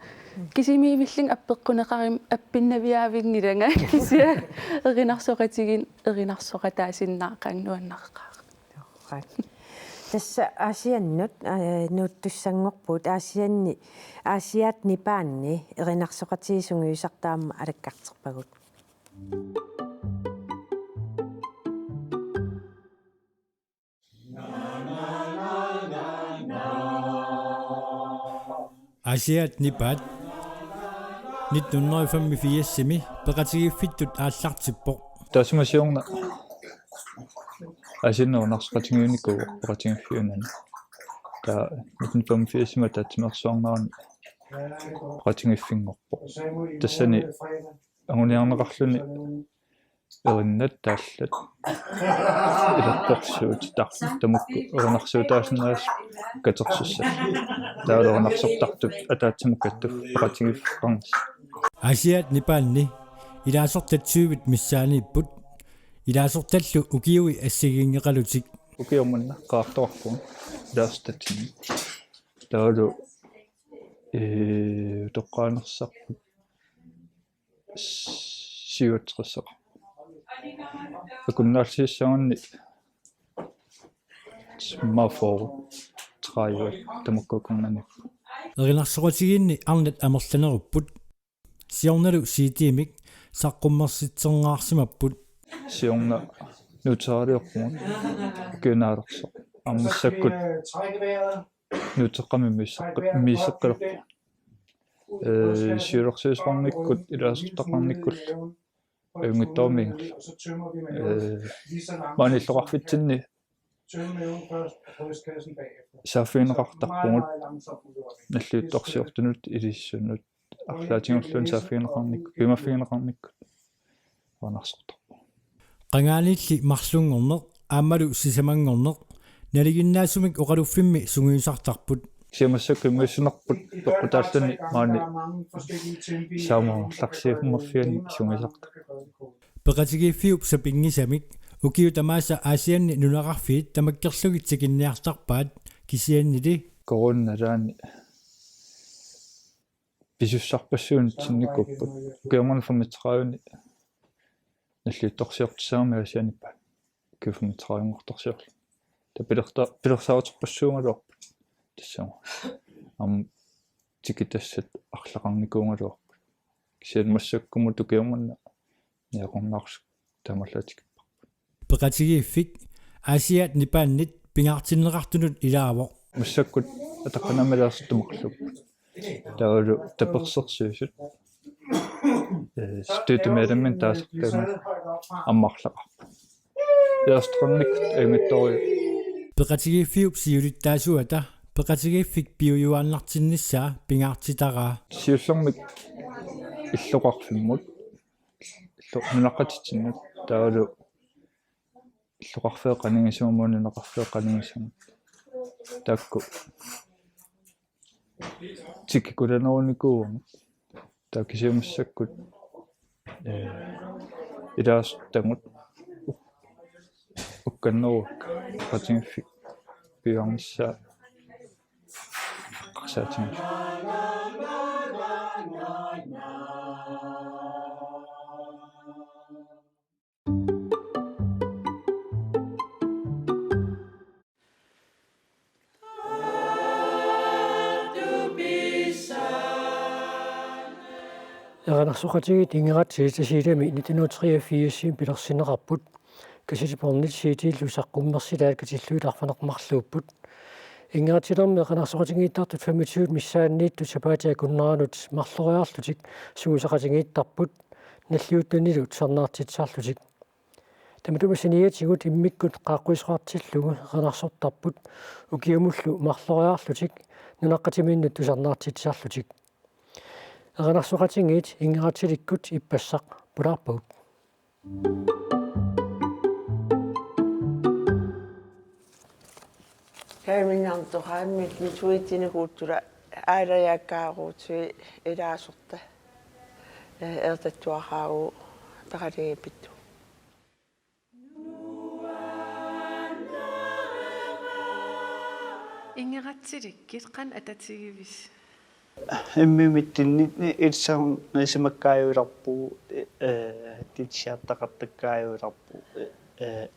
Kisimiivillunga appeqquneqarama appinnaviaavinngilanga kisianni erinarsoqatigiinni erinarsoqataasinnaaqaanga nuannareqaara. Tassa Aasiannut, aa, nuuttussanngorpugut Aasianni, Aasiaat Nipaanni erinarsoqatigiit sungiusartut aamma alakkarterpagut. Aasiaat Nipaat nitten hundrede og femogfirsimi peqatigiiffittut aallartippoq. Taassuma siorna Aasiannut erinarsoqatigiinnikuuvoq peqatigiiffiunani. Taava nitten femogfirsimi ataatsimeersuarnerani peqatigiiffinngorpoq. Tassani anguniarneqarluni erinnat taallat ilertorsuutit tamakku erinarsuutaasinnaasut katersussat. Taavalu erinarsortartut ataatsimut kattut peqatigiiffeqarnissat. Aasiaat Nipaanni ilaasortat tyvit missaanniipput. Ilaasortallu ukiui assigiinngeqalutik. Ukioq manna qaartoqarpugut ilaasortatsinni. Taavalu, ee, utoqqaanersarput syvogtresseqarpoq. Akunnaallisissagunni immaqa fyrre, tredive tamakku akornanniippoq. Erinarsoqatigiinni arnat amerlanerupput. Siornalu C D-mik saqqummersitserneqarsimapput. Siorna nuuteriarpugut ukiup naalersoq. Aamma massakkut nuuteqqamik misseqqi-, misseqqilerpugut. Ee, siulersuisoqarnikkut, ilaasortaqarnikkullu ajunngitsoormiinnarlugu. Ee, maani illoqarfitsinni saaffigineqartarpugut nalliuttorsiortunut, ilissunut, arlaatigulluunniit saaffigineqarnikkut, piumaffigineqarnikkut erinarsortarpugut. Qangaaniilli marlunngorneq aammalu sisamanngorneq nalinginnaasumik oqaluffimmi sungiusartarput. Kisianni massakkut immiussinerput peqqutaalluni maani saamammerlarsiummaffiani sungiusartarpoq. Peqatigiiffiup sapinngisamik ukiut tamaasa Aasianni nunaqarfiit tamakkerlugit tikinniartarpaat kisiannili coronap nalaani pisussarpassuit unitsinnikuupput. Ukioq manna femogtrediveni nalliuttorsiortissagami Aasianni Nipaat. Ukiut femogtredivenngortorsiorluni. Taava pilerta-, pilersaaruterpassuugaluarput. Tassami. Aamma tikitassat arlaqarnikuugaluarput. Kisianni massakkumut ukioq manna niaqornaarsuk taamaallaat tikipparput. Peqatigiiffik Aasiaat Nipaannit pingaartinneqartunut ilaavoq. Massakkut ataqqinaammik ilaasortat marluupput. Taavalu tapersersuisut. Ee, støttemedlemmit taasartagut aamma arlaqarput. Ilaasortaqarnikkut ajunngitsoorujussuuvoq. Peqatigiiffiup siulittaasuata peqatigiiffik piujuaannartinnissaa pingaartitaraa. Siullermik illoqarfimmut, illo-, nunaqqatitsinnut, taavalu illoqarfiit qanigisagut, nunaqarfiit qanigisagut. Taakku tikikulanerunikuugamik. Taava kisianni massakkut, ee, ilaasortagut uk-, ukkanneruakka peqatigiiffik piujuarnissaa eqqarsaatigillugu. Erinarsoqatigiit Ingeratsigit Tasiilami nitten hundrede og treogfirs pilersinneqarput. Kassettebåndit C D-llu saqqummersilaat katillugit arfineq-marluupput. Ingeratsilermi erinarsoqatigiittartut femogtyve missaanniittut sapaatip akunneranut marloriarlutik sungiusaqatigiittarput, nalliuttunilu tusarnaartitsisarlutik. Tamatuma saniatigut immikkut qaaqquisoqartillugu erinarsortarput ukiumullu marloriarlutik nunaqqatiminnut tusarnaartitsisarlutik. Erinarsoqatigiit Ingeratsilikkut ippassaq pulaarpagut. Kaaminnartoqaammi tuitsinikuuttula aalajaakkaarutui ilaasorta. Ee, eertattuaraagu peqatigiippittut. Ingeratsillutit qanoq atatigivisi? Imminnut tunniunneq ilisimakkaajulerpugut, ee, titsisartaqartakkaajulerpugut, ee,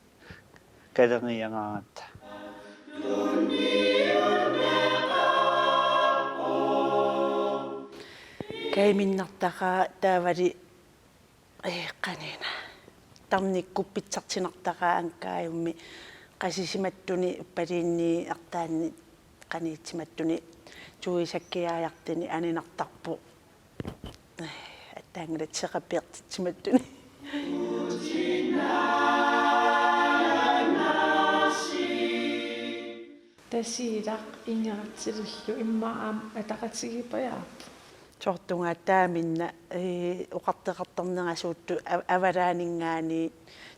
kaleriiaannarluta. Kajuminnartaqaaq taavalu, ee, qanoq-una. Tarnikkut pitsartinartaqaaq Ankaajummi qasisimattuni uppaliinni artaanni qaniitimattuni tuisakkiaajartuni aninartarpoq. Ee, attaanngilaq seqapiartitsimattuni. Tasiilaq Ingeratsillu immaqa aamma ataqatigiippajaarpoq. Soorlu taamaallaat, ee, oqartoqartarnerasuuttut av-, avalaaninngaanniit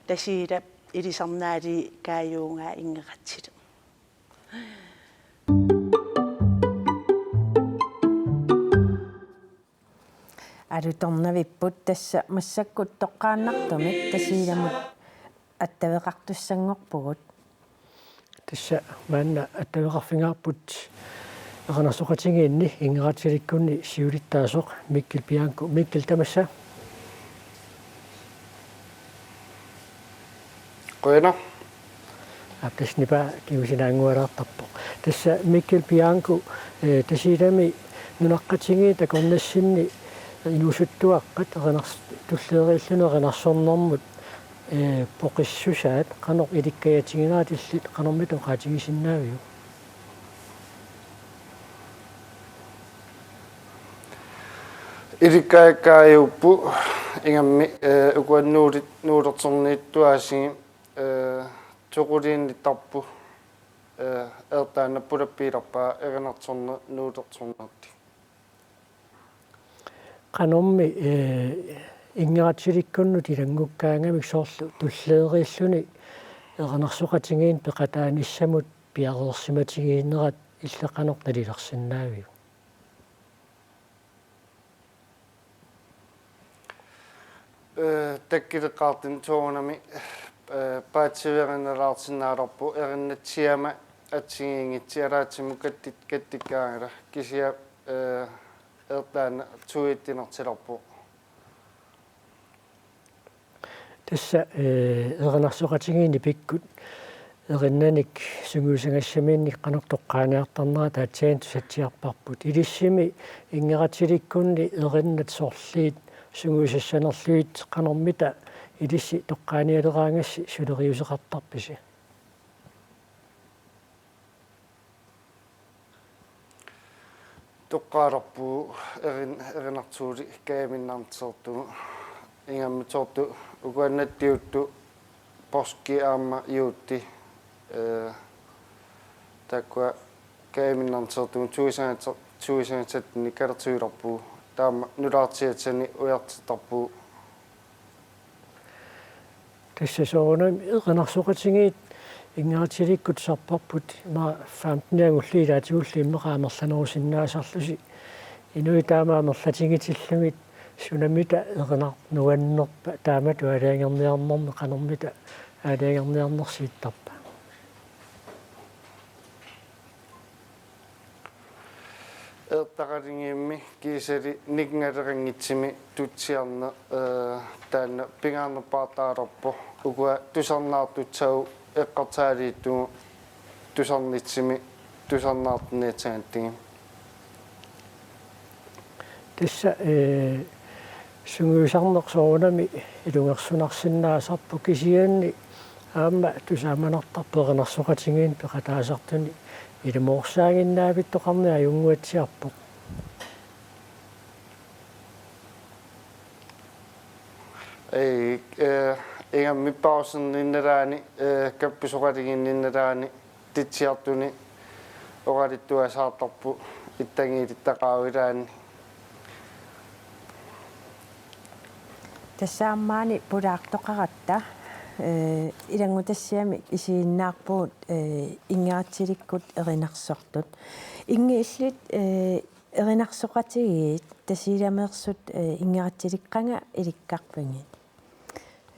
Tasiilap ilisarnaalii Kaajuugaa Ingeratsillu. Alutornavipput, tassa massakkut toqqaannartumik Tasiilamut attaveqartussanngorpugut. Tassa maanna attaveqarfigaarput erinarsoqatigiinni Ingeratsilikkunni siulittaasoq Mikkel Bianco. Mikkel, tamassa. Qujanaq. Aap, tassa nipaa kingusinaanngualaartarpoq. Tassa Mikkel Bianco, ee, Tasiilami nunaqqatigiit akornassinni inuusuttuaqqat erinars-, tulleriilluni erinarsornermut, ee, poqissusaat qanoq ilikkajatigineratillit qanormita oqaatigisinnaaviuk? Ilikkajaajupput ingammik, ee, ukua nuulit-, nuulersorniittuaasiit, ee, toquliinnittarput, ee, eertaannaq pulappiilerpaa erinarsorneq nuulersornertik. Qanormi, ee, Ingeratsilikkunnut ilanngukkaangamik soorlu tulleriilluni erinarsoqatigiinni peqataanissamut piareersimatigiinnerat illit qanoq nalilersinnaaviuk? Ee, takkuleqqaartumik soorunami, ee, paatsiverinalaarsinnaalerpoq erinnatsiama assigiinngitsut alaatsumik kattik-, kattikkaangata kisianni, ee, eertaannaq tuiittinartilerpoq. Tassa, ee, erinarsoqatigiinni pikkut erinnanik sungiusagassaminnik qanoq toqqaaniartarnerat aatsaat tusatsiarparput. Ilissimi Ingeratsilikkunni erinnat sorliit sungiusassanerlugit qanormita ilissi toqqaanialeraangassi suleriuseqartarpisi? Toqqaalerpugut erin-, erinarsuutit kajuminnarnitsersugut ingammik soorlu ukua nattiuttut poorskit aamma juutit, ee, taakkua kajuminnarnitsersugut tuisagatsa-, tuisagatsatsinnit kalersuilerpugut taama nulaartigatsigit ujartittarpugut. Tassa soorunami erinarsoqatigiit Ingeratsilikkut tusarparput ima femten angulli ilaatigullu immaqa amerlanerusinnaasarlusi. Inuit taama amerlatigisarlugit sunamita erinarsoq nuannerpa taamatut aalajangerniarnermi qanormita aalajangerniarnersiittarpa? Eertaqaligiimmi kiisami nikingaleranngitsiami tutsiarneq, ee, taanna pingaarnerpaartaraluarpoq ukua tusarnaartussagut eqqarsaatigalugu tusarnitsimi tusarnaartinniassagatsigu. Tassa, ee, sungiusarneq soorunami ilungersunarsinnaasarpoq kisianni aamma tusaamanartarpoq erinarsoqatigiinni peqataasartuni ilumoorsaaginnavittoqarneq ajunnguatsiarpoq. Ee, ee, ingammik pauserniit nalaani, ee, kappisoqatigiinniit nalaani tutsiartuni oqaluttuasaartarpoq ittagiilittaqaaq ilaanni. Tassa aamma maani pulaartoqaratta, ee, ilanngutassiami isiginnaarpugut, ee, Ingeratsilikkut erinarsortut. Inngillit, ee, Erinarsoqatigiit Tasiilameersut, eh, inngeratsilikkanga ilikkarpigit?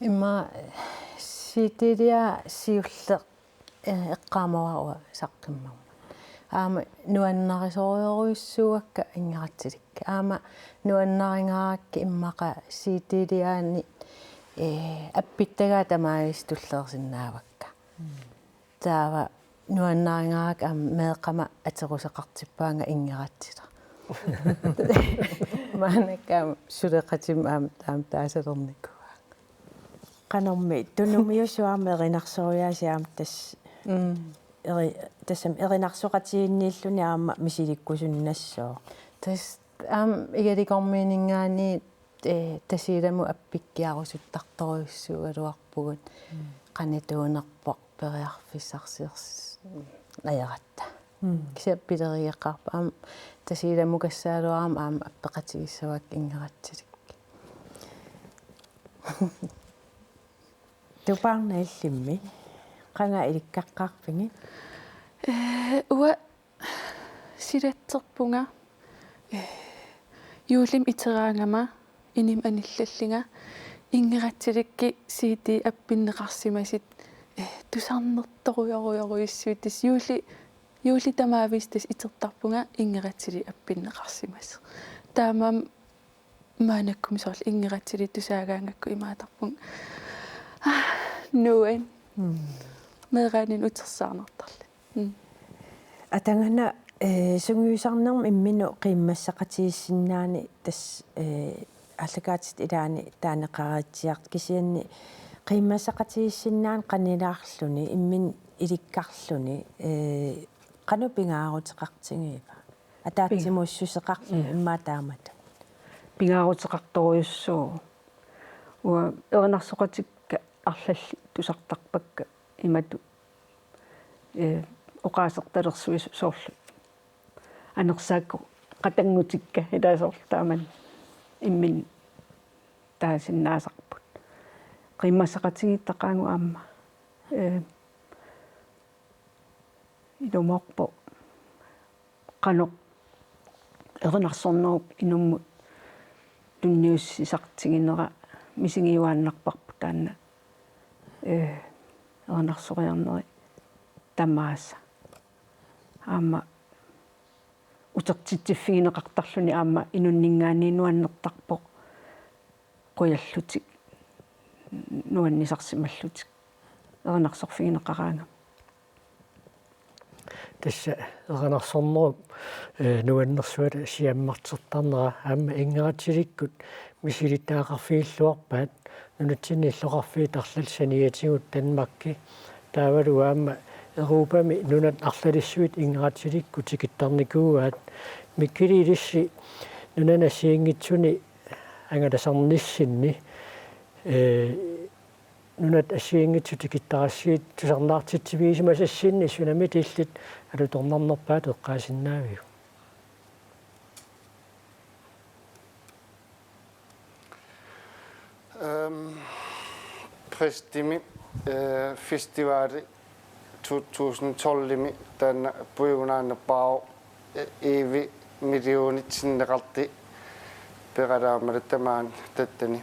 Immaqa, eh, C D-lia siulleq, eh, eqqaamavara uanga saqqummermat. Aamma nuannarisorujorujussuuakka inngeratsilerikkit. Aamma nuannarigarakku immaqa C D-liaani, eh, appittagaat tamaavisa tulleersinnaavakka. Mm. Taava nuannarigarakku aamma meeqqama ateruseqartippaanga inngeratsileriga. Maannakkut aamma suleqatima aamma taama taasalernikuuaanga. Qanormi tunumiusuarmi erinarsoriaasi aamma tassa. Mm. Eri-, tassami erinarsoqatigiinniilluni aamma misilikkusunnassooq. Tassa aamma Igalikormiuninngaanniit, eh, Tasiilamut appikkiarusuttartorujussuugaluarpugut. Mm. Qanoq tuunerpoq periarfissarsiornersoq ajornata. Mm. Kisianni pilerigeqqaarpoq aamma Tasiilamukassagaluarama aamma appeqatigissavakka inngeratsilerikkit. Tupaarnaq illimmi, qanga ilikkaqqaarpigit? Eh, uanga silatserpunga, eh, juullimi iteraangama inimi anillallunga inngeratsilerikkit C D appinneqarsimasut, eh, tusarnertorujorujorujussuit, tassa juulli, juullip tamaavisa tassa itertarpunga inngeratsilerikkit appinneqarsimasoq. Taamaammat maannakkut soorlu inngeratsilerikkit tusaagaangakku imaattarpunga. Ah, nuann. Mm. Meeraaninni utersaarnartarluni. Mm. Atagana, eh, sungiusarnermut imminut qiimmassaqatigiissinnaaneq tassa, eh, aallakaatitat ilaanni taaneqaritsiartoq, kisianni qiimmassaqatigiissinnaaneq qanilaarluni, imminut ilikkarluni, eh, qanoq pingaaruteqartigiva? Ataatsimuussuseqarluni. Mm. Immaqa taamatut. Pingaaruteqartorujussuuvoq. Uanga erinarsoqatikka arlallit tusartarpakka imatut, eh, oqaasertalersuisut soorlu anersaakkut qatanngutikka ilaa soorlu taamani imminut taasinnaasarput. Qiimmassaqatigiittaqaagut aamma, eh, ilumoorpoq qanoq erinarsornerup inummut tunniussisartiginera misigiuaannarparput taanna, eh, erinarsoriarneri tamaasa. Aamma utertitsiffigineqartarluni aamma inunninngaanniit nuannertarpoq qujallutik nuannisarsimallutik erinarsorfigineqaraangama. Tassa erinarsornerup, eh, nuannersuata siammartertarnera aamma inngeratsilerikkut misilittagaqarfigilluarpaat nunatsinni illoqarfiit arlallit saniatigut Danmarki taavalu aamma Europami nunat arlalissuit inngeratsilerikkut tikittarnikuuaat. Mikkeli ilissi nunani assigiinngitsuni angalasarnissinni, eh, nunat assigiinngitsut tikittarassigit tusarnaartitsivigisimasassinni sunami illit alutornarnerpaatut eqqaasinnaaviuk? Øhm, Præstimi, øh, festivali to tusind tolvimi taanna puigunaannerpaavoq, øh, evig millionit sinneqartut peqalaammalu tamaani tattani.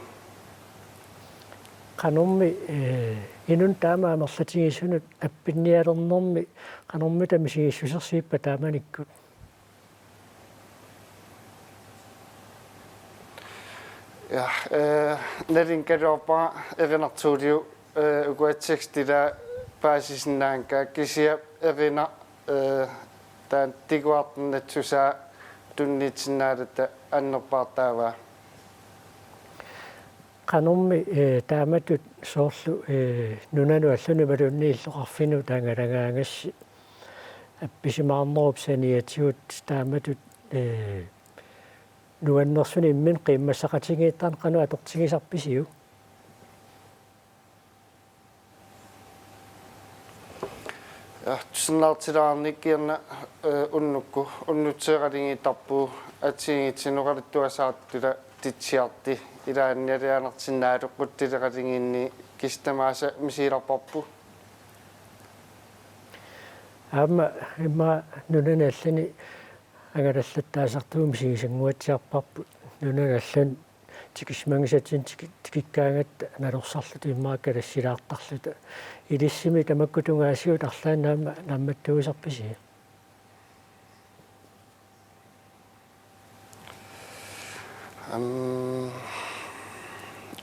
Qanormi, øh, inunnik taama amerlatigisunut appinnialernermi qanormita misigissusersiippat taamanikkut? Ja, øh, nalunngilarpara erinarsuuliu, øh, ukua tekstilaat paasisinnaanngikkaat kisianni erinaq, øh, taanna tiguartornassusaa tunniussinnaalluta annerpaartaavaa. Qanormi, øh, taamatut soorlu, øh, nunanut allani imaluunniit illoqarfinnut angalagaangassi appisimaarnerup saniatigut taamatut, øh, nuannersunik imminut qiimmassaqatigiittarneq qanoq atortigisarpisiuk? Ja, tusarnaartilaarnikkut kisianni, øh, unnukkut, unnukkut oqalugiittarpugut assigiinngitsunik oqaluttuasaartut Titsiarti ilaanni alianarsinnaaleqquttuleqalugiinni kisianni tamaasa misigilerparput. Aamma immaqa nunani allani angalallattaasartugut misigisannguatsiarparput. Nunanut allanut tikisimagisatsinnut tiki-, tikikkaangatta nalorsarluta immaqa kalassilaartarluta. Ilissimi tamakku tungaasigut arlaannik aamma naammattuisarpisi? Am,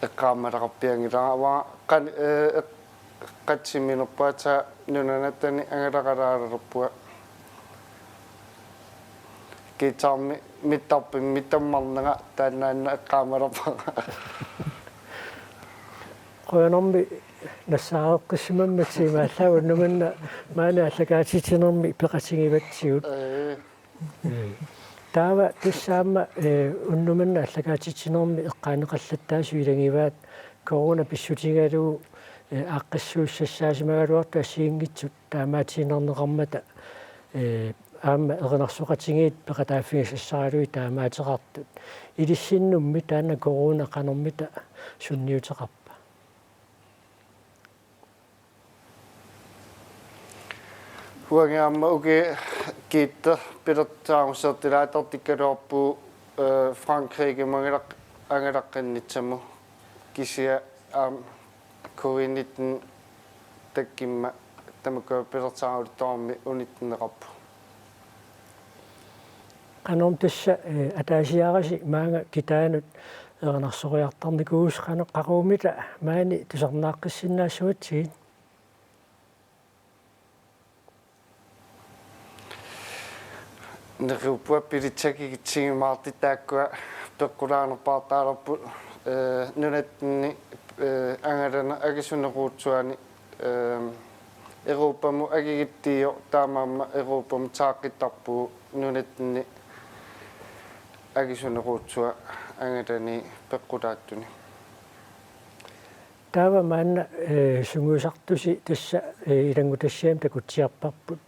eqqaamalaqarpianngilara, uanga qan-, eh, eq-, qatsiminerpaata nunanut allanut angalaqalaarerpunga. Guitarimi mittarfimmi tammarnanga taannaana eqqaamalerpara. Qujanarmi nassaareqqissimammatsigu imaallaat unnuk manna maani aallakaatitsinermi peqatigivatsigut. Ee. Taava tassa aamma, eh, unnuk manna aallakaatitsinermi eqqaaneqallattaasut ilagivaat corona pissutigalugu, eh, aaqqissuussassaasimagallartut assigiinngitsut taamaatiinnarneqarmata, eh, aamma erinarsoqatigiit peqataaffigisassaralugit taamaateqartut. Ilissinnummi taanna corona qanormita sunniuteqarpa? Uanga aamma ukiut kiittut pilersaarusutut ilaattortikkaluarpugut, eh, Frankrigimut angalaq-, angalaqqinnissamut, kisianni aamma covid nitten takkuma tamakkua pilersaaruluttuarmi unitsinneqarpugut. Qanormi tassa, eh, ataasiarasi maanga kitaanut erinarsoriartarnikuusi, qanoq, qaqugumitta maani tusarnaaqqissinnaassasutigit? Neriuppunga pilitsakigitsigimaartut taakkua peqqulaanerpaartaalerput, eh, nunatsinni, eh, angalaneq akisuneruutsuani, eh, Europamut akigitsioq, taamaammat Europamut saaqqittarpugut nunatsinni akisuneruutsuaq angalani peqqulaattuni. Taava maanna, eh, sungiusartusi tassa, eh, ilanngutassiami takutsiarparput.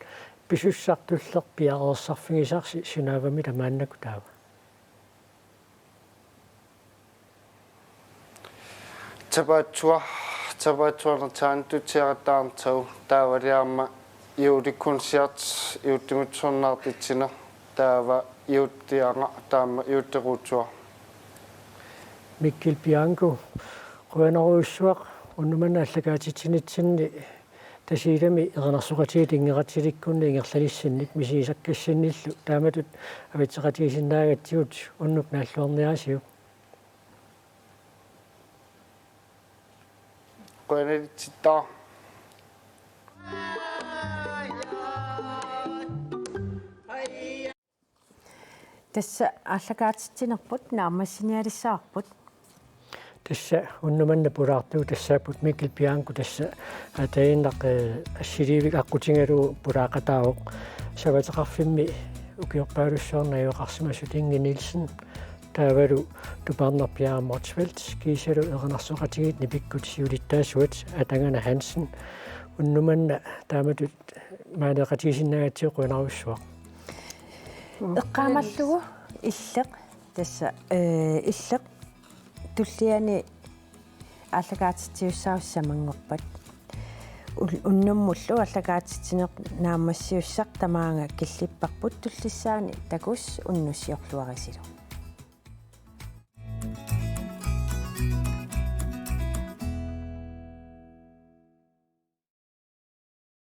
Pisussaq tulleq piareersarfigisarsi sunaavami tamaannaku taava? Tapaatsuaq, tapaatsuarnataanut tutsiarattaarnatagu, taavali aamma julekoncert, juullimut sornaartitsineq, taava juulliagaq taama juulleruutsuaq. Mikkel Bianco, qujanarujussuaq unnuk manna aallakaatitsinitsinni Tasiilami erinarsoqatigiit ingerlatsilikkunni ingerlanissinnik misigisakkassinnillu taamatut avitseqatigisinnaagatsigut unnuk naalluarniarisiuk. Qujanarsuaq. Tassa aallakaatitsinerput naammassinialissavarput. Tassa unnuk manna pulaartugut tassaapput Mikkel Bianco, tassa aatagiinnaq, eh, assiliivik aqqutigalugu pulaaqataavoq. Savateqarfimmi ukiorpaalussuarni najugaqarsimasoq Inge Nielsen, taavalu tupaarnarpiaa Motzfeldt, kiisalu erinarsoqatigiit nipikkut siulittaasuat Atangana Hansen. Unnuk manna taamatut maaneeqatigisinnaagatsigu qujanarujussuaq. Eqqaamallugu Illeq, tassa, eh, Illeq tulliani aallakaatitsiussaasoq sisamanngorpat. Ul-, unnummullu aallakaatitsineq naammassiussaq tamaanga killipparput, tullissaani takuss' unnussiorluarisilu.